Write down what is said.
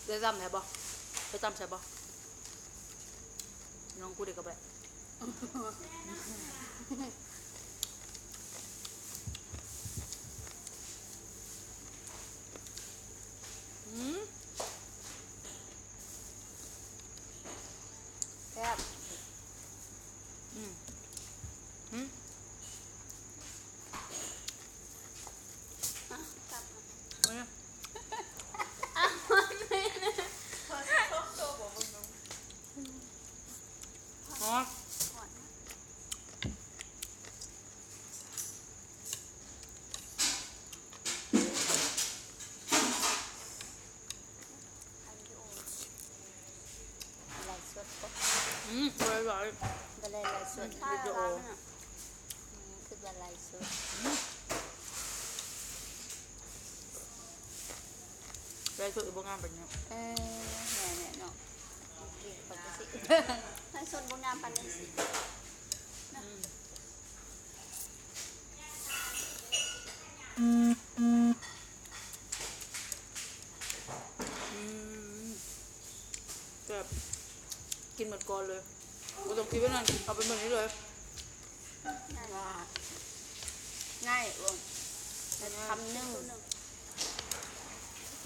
ເອື້ອຍຕຳແຊບບໍ່? ເອື້ອຍຕຳແຊບບໍ່? ນ້ອງກູເດັກກໍໄປ ອືມ ແຊບ ອືມ ຫືມ ອ່ະ ກັບມາ ເອົາ ອໍ ໄລຟ໌ສົດບໍ່? ອືມ ບໍ່ໄດ້ໄລຟ໌ ບໍ່ໄດ້ໄລຟ໌ສົດ ອືມ ວິດີໂອ ອືມ ຄິດວ່າໄລຟ໌ສົດ ອືມ ໄລຟ໌ສົດກໍບໍ່ງາມປານນີ້ ເອີ ແມ່ນແຫຼະເນາະ ໄລຟ໌ສົດບໍ່ງາມປານນີ້ ອືມ. ອືມ ແຊບ ກິນໝົດກ່ອນເລີຍ ບໍ່ຕ້ອງກິນໄວ້ນານ ເອົາໄປໝົດນີ້ເລີຍ ງ່າຍ ງ່າຍ ໂອ້ ຄຳໜຶ່ງ.